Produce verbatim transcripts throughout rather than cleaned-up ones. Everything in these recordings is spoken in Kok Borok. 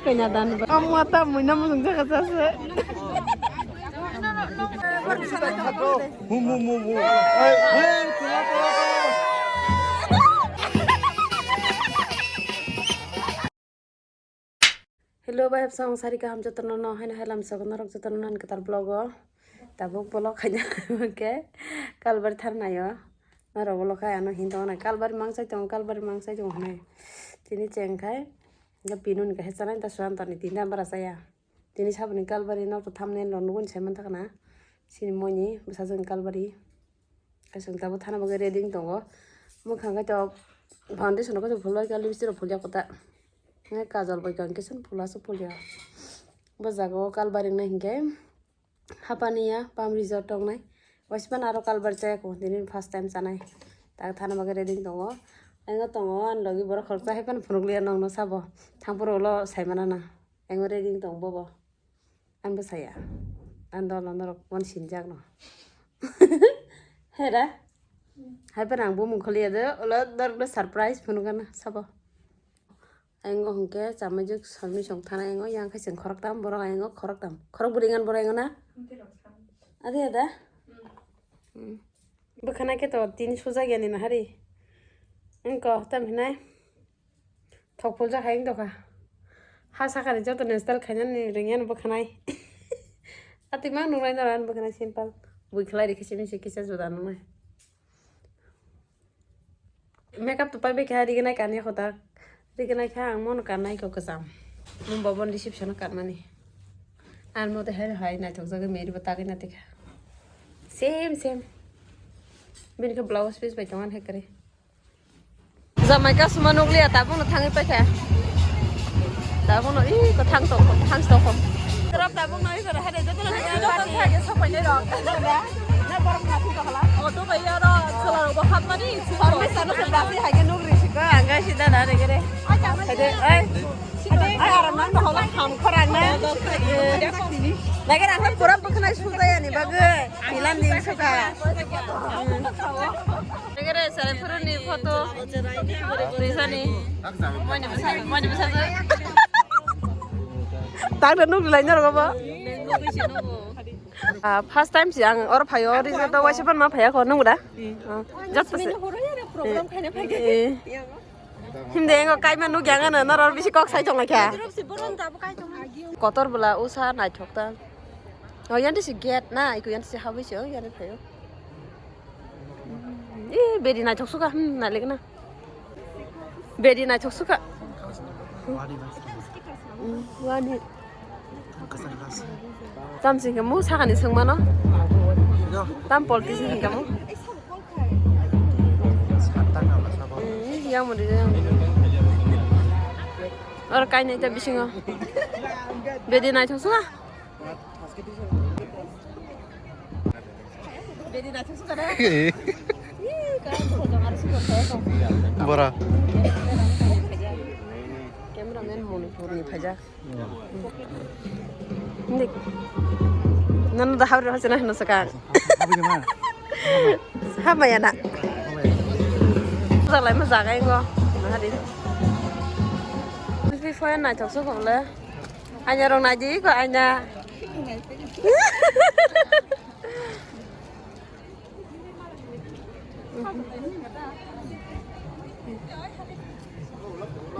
Kanya dan. Kamu mata muina musung jaga jase. Hum, hum, hum, hum. Hey, hey, tula, tula, tula. Hello, bai, hapsa, ang sari kaham jotono no, haino hai lam sabo norok jotono nan ketar vlog o. Tabuk vlog khaina ke kalbar thar nayo. Norok vlog khai ano hin tongo nai kalbar mangsai tongo, kalbar mangsai tongo hinai. Tini cheng khai, ga pinun ka hechanai ta suan tani tinta bara saya. Tini saboni kalbari nok to thumbnail rok nugwi sai manthakna. Sini moini bwsajwkni kalbari. Kaisong tabuk thana bagwi ready wng tongo. Mwkhang khe to foundation rok khe phulwi kha, lipstick rok phulya kota. Nai kajol bai kang kisa phula se phulya. Bo jaga o kalbari wngnai hinkhe hapani ya Palm Resort tongnai. Waispan aro kalbari chaya kho, tini first time chanai. Tak thana bagwi ready wng tongo. Engo tongo ani logi borok khoroksa hai phano phunukliya nokno sabo. Thangphuru ulo sai manana. Engo ready wng tongo bobo. Ang bwsaya. Ang dolo norok mon sinjak no. Hera. Hai phano ang bumung kholiya de, ulo norokno surprise phunukana sabo. Ang o hwnkhe chamajwk salmi song thana ang o yang khai chwng khoroktam borok ang o khoroktam. Khorok bwrwi ngan borok ang o na? Adi ada? Hmm. Bwkhana khe to tini sujak yani na hari. Ang ko tam hinai. Thok phulsa khai wng tokha. Ha sakani joto ni style khainani ringya no bwkhanai. Atwi mang nungnai norok ani bwkhanai simple. Bui khlai rikhe simi se kisa juda nungnai. Makeup to pai bai kha rignai kanya khoda. Rignai kha ang mono kannai ko kwcham. Mum babon reception o kanmani. Ar mote hai hai naithok jagwi meri bo tagwi na tikha. Same same. Bini khe blouse piece bai tongan hai kare. Jamai kasuma nukliya, tabukno thangwi paikha. Tabukno, ih, ko thang tongkho, thang tongkho. Terap tabukno, ih, kore hade, joto lagi, joto lagi, sok painai rok. Na borok na thik khala. Auto bai ya ro, sola ro, hap mani. Sorme sano se basi hage nukri siko, angga sida na regere. Hade, ai. Ai, aram nang no hola kham khorang na. Lagi rang pura buknai sudaya ni bagwi. Pilan din suka. Negere sare phuruni photo. Tuisani. Mani bwsa, mani bwsa. Tak da nuk lai nor ba. Ah, first time si ang or phayo, ori to waisa pan ma phaya ko nung da. Ah, just program khaina phai. Himde engo kaima nuk yang ano noror bisi kok sai tong kha. Kotor bwla usa naithok ta. O yan si gate na, iku yan si habwi se o yan phayo. Eh, bedi naithok suka, hmm, nalik na. Bedi naithok suka. Hmm, wani. Tam sing kamu sakani sengmano. Tam politician kamu. Yang mau di yang. Or kainai ta bisingo. Bedi naithok suka. Bora. Cameraman Manipur ni phaijak. Hindi. Nanu da habri hosena hino saka. Habri mana? Haba ya na. Salai ma jaga ingo. Mahadi. Before naithok suka le. Anya rong naidi ko anya.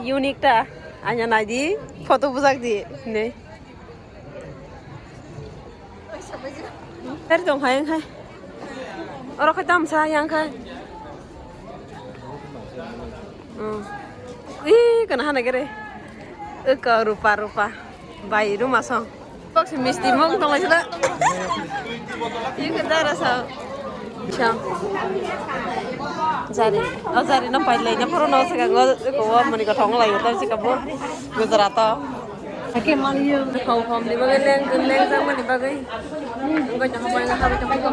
Unique ta, anya naidi, photo bujak di, ne. Tari tong hai, hai. Oro khai tamsa yang khai. Hmm. Ih, kana hana gere. Eko rupa rupa. Bai ruma song. Kok si misti mong tong lai sila. Iko dara sa. Siang. Jari. Oh, jari no pai lai na poro no saka ngo ko wa mani ko thong lai ta sika bo. Gujarat to. Ake mali yo. Hau hom ni bagai leng leng jang mani bagai. Ngo jang pai na habi jang pai ko.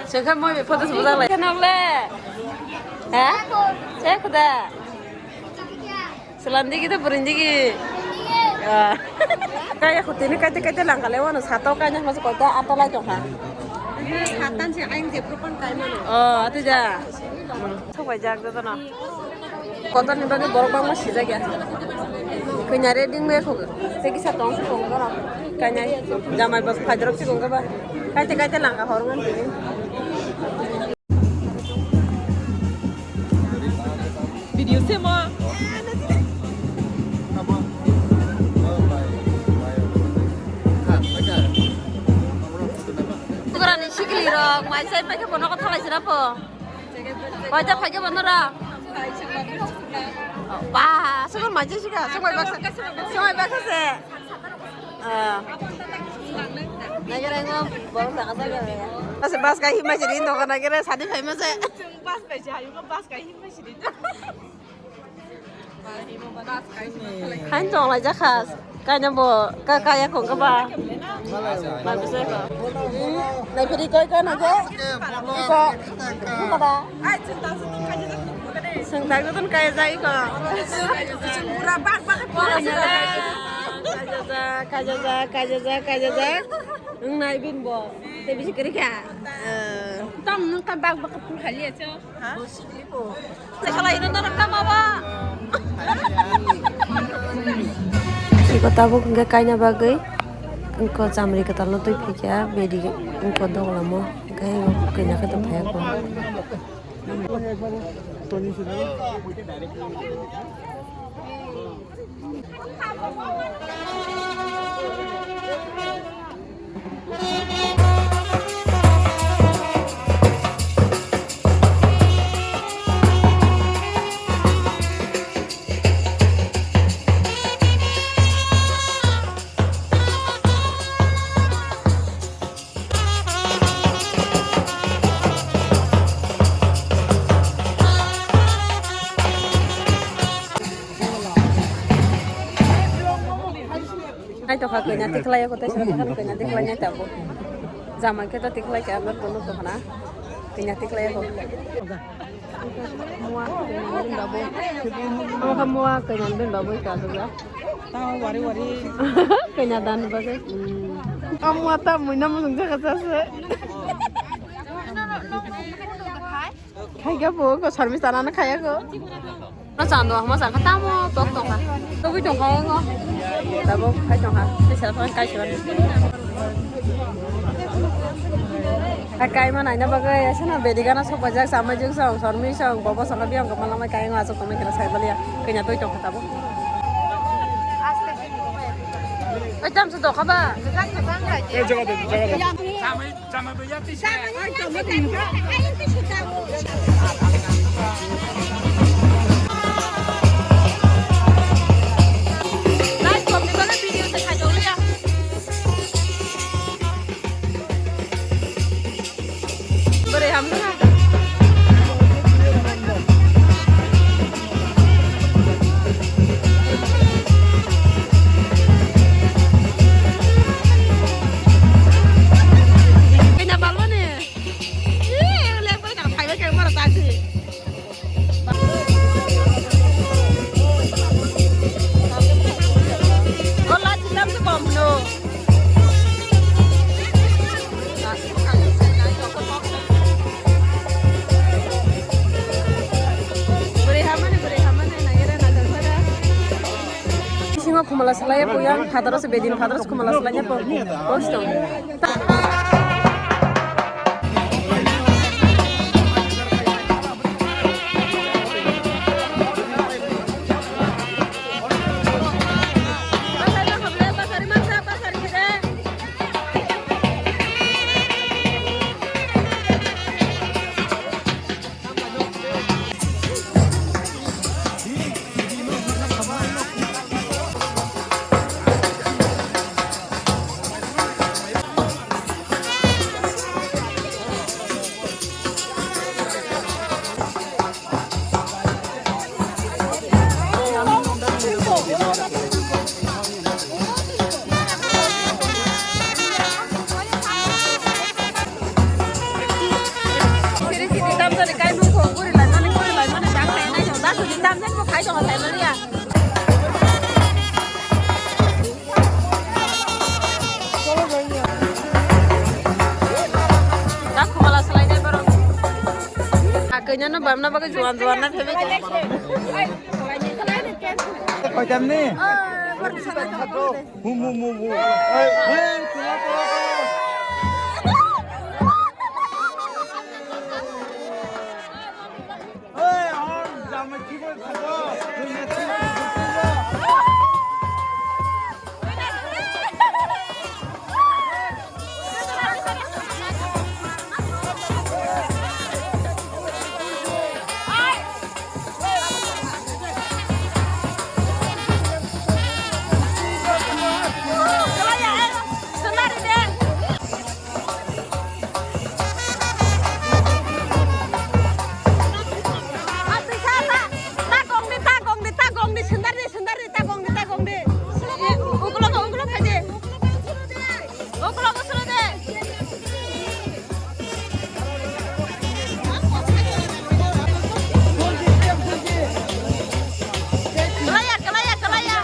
Sengkha moi photo se bujak lai. Khe nok le? Ha? Se khuda. Selam digi to buring digi. Ah. Kaya khutini kaite kaite langkale wano sato kanya mas koita ato lai tongkha. Hatan se aing je propan kai mano. Oh, ati ja. Sok bai jak da na. Kotor ni bagwi borok bangma sijak ya. Kanya re ding me khok. Te kisa tong se tong dora. Kanya jamai bas phai drop se gong ba. Kaite kaite langa hor ngan tini. Video se mo. Sugrani sikli rok, mai sai paikhe bono kotha lai sira po. Koi ta paikhe bono ra. Ba, sugur mai sai sika, sumai baksa, sumai baksa se. Ah. Nagere ngo, borok jaga jaga. Bas, bas kai himai siri, nogo nagere sadi phai ma se. Bas kai se, ayo bas kai himai siri. Hain tong lai jakha. Kaina bo ka kaya kong ka ba. Ba bisa ko. Nai phiri koi ka na ko. Ko. Ko da. Seng tak tun kaya jai ko. Seng pura bak bak. Kaja ja, kaja ja, kaja ja, kaja ja. Nung nai bin bo. Te bisi kiri kya. Tam nung ka bak bak pun khali acho. Ha? Iko tabuk hwnkhe kaina bagwi iko chamri kwtalno twi phikya bedi iko doglamo hwnkhe kanya khe tongphai ako. Ai tokha kanya tikhlai ko, tei sara tokha kanya tikhlai nai tabuk. Jama khe to tikhlai khe, amar kono tokha na kanya tikhlai ko. Mua kanya dan babo. Amo kha mua kanya dan babo ka suga. Tamo wari wari. Kanya dan babo. Amo ta muina musung jaga jase. Khai ga bo ko sarmi sana na khaya ko. No chando hama sa kha tamo tok tok kha. Togwi tong kha ngo. Tabo khai tong kha. Ni sa phang kai siwan. Kai ma naina bagwi asana bedi gana sok bajak samai jung song sormi song bobo song biang ko malamai kai ngo asok tongmai kena sai balia. Kanya toi tong kha tabo. Oi tam sa dokha ba. Eh jaga de jaga de. Kena balmani. Ih, lek bai kang phai bai kang mara ta si. Ola chilam se kom no. Bore hamani, bore hamani, nagere nagar bora. Bisingo khumala salai ya, puyang, phataro se bedin, phataro se khumala salai ya, pon, pon stone. Kanya no bamna bagwi juan juan na phebe. Koitam ni? Hum, hum, hum, hum. Hey, hey, tula, tula, tula. Hey, hon, jama ki bol khabo. Sendari, sendari, tagong de, tagong de. Ukulok, ukulok khaide. Ukulok, ukulok de. Kalaya, kalaya, kalaya.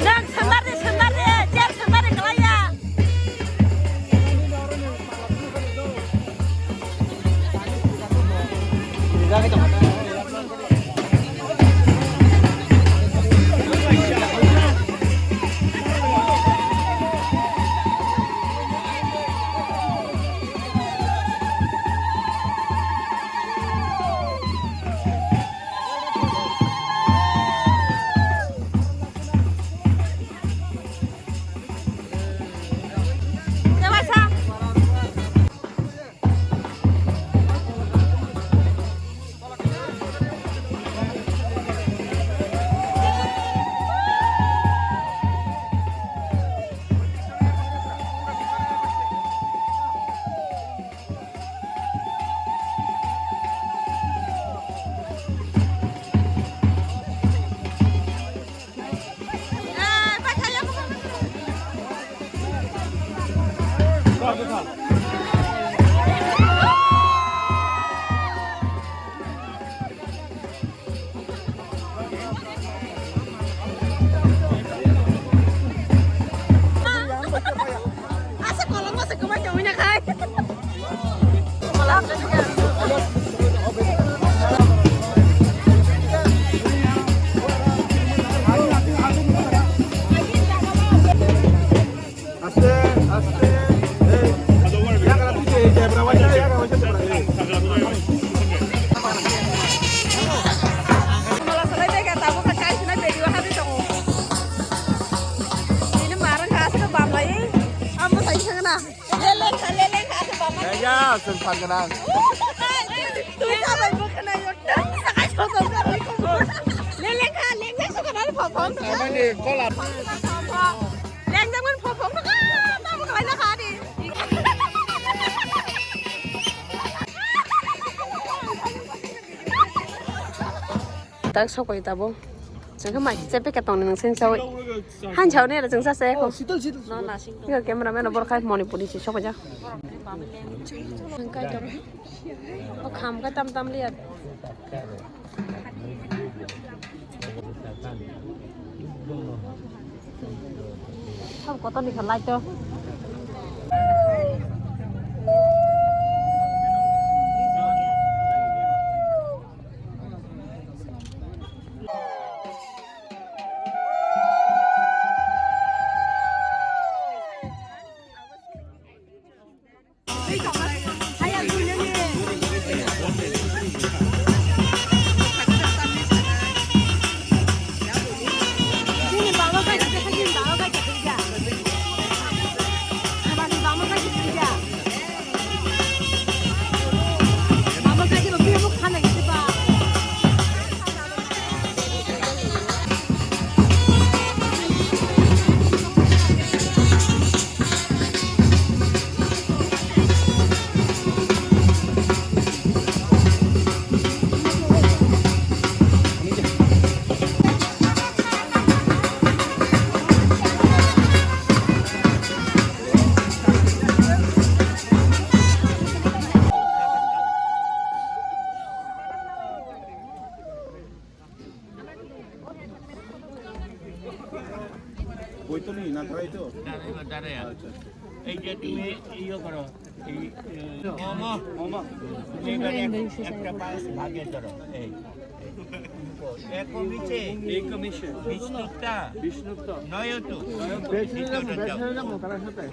Nang sandar de, sandar de, chair sandar de kalaya. Asa kolom asa kemai kemai na khai. Aste, aste. Hey. Yagra twi de, yagra waisa, yagra waisa, yagra. Mala salai de ka tabo ka kai sina video ha de tongo. Ini marang ka asa ka bam lai. Amo sai sanga na. Leleng ka, leleng ka asa bam. Ya, ya, sen pangana. Tui ka bai bo kana yo. Sakai so to ka bai ko. Leleng ka, leleng so ka bai phom phom. Amani kola. Lengjak man phom phom ka, tamo khlai na kha di. Tak sokoi tabo. Chwngkhe mai se packet tongni nang sen sawi. Han sawi ne chwngsa se ko. Oh, sital, sital. No, na sing. Yo cameraman bor khai Manipuri si sokoi ja. Khai to. O kham ka tam tam liya. Sab kotor ni khalai to. ওই তো নেই, না, তারাই তো। দাঁড়াও, দাঁড়াও। আচ্ছা, আচ্ছা। এই যে তুমি ইয়ে করো, এই, এ, মোমো। মোমো। এবারে একটা পায়েস ভাগে ধরো, এই। এ কমিছে। এই কমিছে। বিষ্ণুপ্তা। বিষ্ণুপ্তা। নয়তো। বেশ হয়ে যাবো, বেশ হয়ে যাবো, তারা সাথে।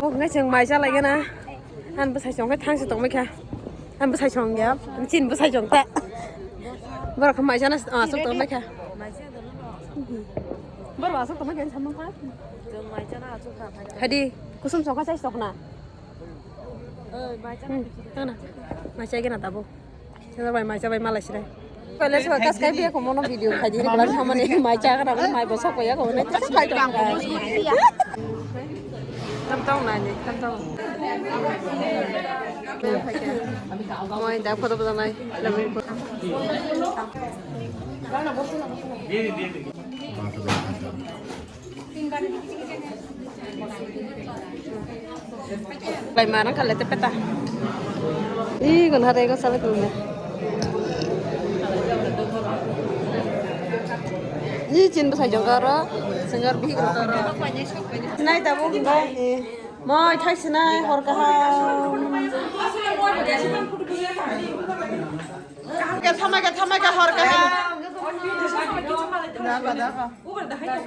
Bo hwnkhai chwng mai cha lai gana. Ang bwsai chong khe thang se tong mai kha. Ang bwsai chong ya. Chin bwsai chong ta. Borok khe mai cha na aswk tong mai kha. Borok aswk tong mai kha samung kha. Hadi kusum chong kha chai chok na. Hmm, tana. Mai cha gana tabuk. Sila bai mai cha bai malai sirai. Pele sua kas kai pia komono video khai di, bla samani mai cha kana mai bo sok ya ko ne. Tam tam na ni, tam tam. Moi da photo photo nai. Bai marang kale te peta. Ih, gun hare go sabe tum. Ih, chin bwsai jong aro. Singar bihik ro aro. Nai tabuk bai. Moi thai sinai hor kaham. Ke thamai ke thamai ke hor kaham.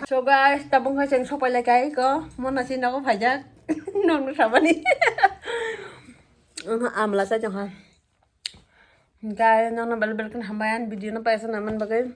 So guys, tabuk hai cheng sopai lai kai ko. Mona si nogo phaijak. Nong no sabani. Amla sa jong ha. Guys, nong no bel bel kan hambai an video no paisa na man bagai.